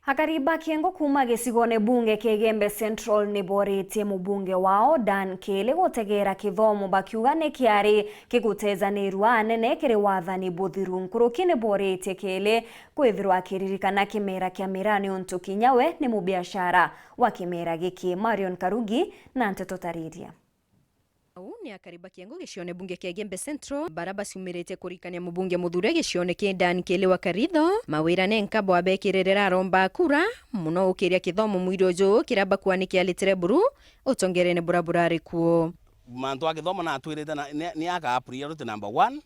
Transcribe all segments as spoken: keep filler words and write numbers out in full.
Akari ba Kiengo kuuma gicigone bunge kia Igembe Central ni boritie mubunge wao Dan Kili gutegeera kithomo, bakiuga ni kiari kigutejanirua anene kiri wathani buthiru. Nkuruki ni boritie Kili kwithirwa akiririkana kimera kia miraa niuntu kinya we ni mubiashara wa kimera giki. Marion Karugi na nteto tariria. Au ni akari ba Kiengo gicione bunge kia Igembe Central, bara baciumiritie kurikania mubunge muthure gicione ki Dan Kili wa Karitho, mawira nenka bwabekirire aromba kura, muno ukiria kithomo mwiri uju kiria bakua ni kiaritire buru utongerene bura burari kuo. Mantu a kithomo natwirite na, ni, ni aka priority number one,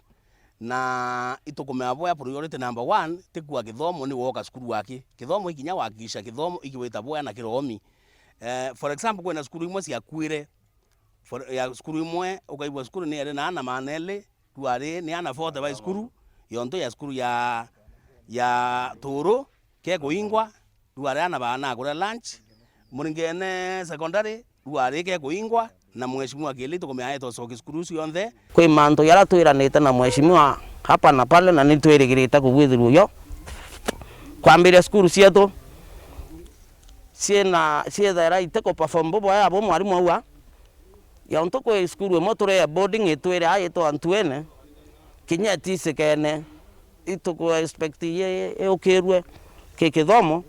na itukumea bwea priority number one, ti kua kithomo ni woka cukuru aki. Kithomo ikinya wakikisha kithomo ikiwita bwea na kiromi. Eh, for example, kwina cukuru imwe ciakuire, for, ya cukuru imwe, ukaigua cukuru ni iri na ana maana eli, riu ari ni ana forty bai cukuru, yontu ya cukuru ya, ya Turu kekuingwa, riu ari ana baana kuria lunch, Muringene secondary, riu ari kekuingwa, na Mheshimiwa Kili tukumea aete ucoki cukuru iu cionthe. Kwi mantu jaria twiranite na Mheshimiwa hapa na pale, na ni twirigirite kubwithirua ujo. Kwambiria cukuru cietu ciina, ciethaira itiku perform bubwega bu mwarimu auga. Yontu kwi cukuru imwe turi ya boarding itwire aitwa Ntuene, kinya itisikene, ituku expect i-, iukirue ki kithomo,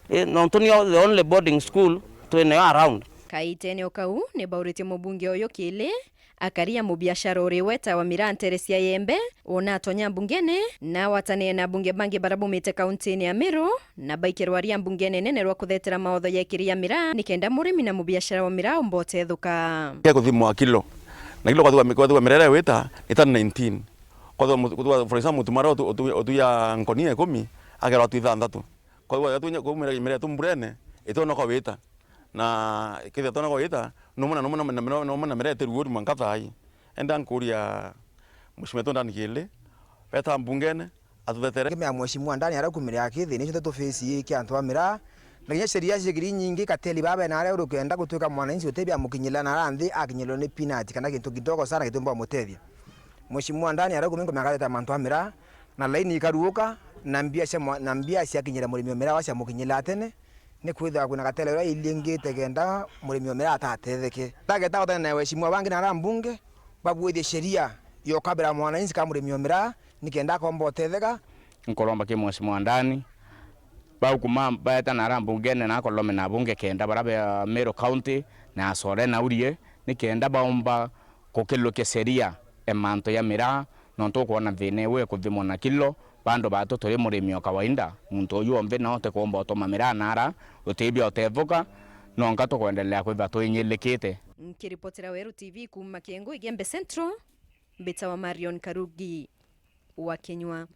i-, nontu nio the only boarding school twinayo around. Kaitene o kau, ni bauritie mubunge uyu Kili, akari a mubiashara uri weta wa miraa ntere cia Yembe, unatonya mbungene, na awatanire na abunge bangi bara bumite kauntine ya Meru, na baikirwa aria mbungene nene rwa kuthetera mawatho ya ikiri ya miraa, nikenda murimi na mubiashara wa miraa umba utethuka. Ke kuthimwa kilo. Na kilo kwathigwa, kwathigwa miraa iria wita ni tani nineteen. Kwathigwa mu-, kwathigwa, for example, mutumara utu-, utu-, utuya nkonia ikumi, akerwa atu ithanthatu. Kwathigwa yatu-, kwau miraa, miraa yetu mburene, itona kwa wita. Na kethira tona kwa wita, numwe na numwe na, na, na, numwe na miraa itiru uri mwanka thaa ii. Enda nkuria Mheshimiwa wetu Dan Kili, weta mbungene, atuthetere. Kimea Mheshimiwa Dan aria kumire akithi, nicio tu face ii kia antu ba miraa. Na kinya sheria ciikiri nyingi, kateli baba na aria urikenda gutuika mwananchi utibia mukinyila na ara nthi akinyilwa ni peanut kana kintu kidogo sana kitumba mutethia. Mheshimiwa Dan aria kumire nkumea agateta mantu a miraa, na laini ikaruuka, na mbia cia mwa-, na mbia ciakinyira murimi o miraa wa ciamukinyila tene, ni kwithirwa kwina katele uria iliengite kenda murimi o miraa atatetheke. Ndageta gutana na waheshimiwa bangi na ara mbunge, babwithie sheria yokabira mwananchi ka murimi o miraa, nikenda akomba utetheka. Nkuromba ki Mheshimiwa Dan, bau kuma baeta na ara mbungene na akolome na abunge kenda bara ba Meru County na Asore na Urie, nikenda baumba kukilukia sheria e mantu ya miraa, nontu ukwona thina iu ikuthimwa na kilo, bandu batu turi murimi o kawaida, muntu uyu onthe no utikumba utuma miraa nara, utibia utethuka, nonka tukwendelea kwithirwa twinyilikite. Nkiripotera Weru T V kuuma Kiengo Igembe Central, mbitawa Marion Karugi wa Kinyua.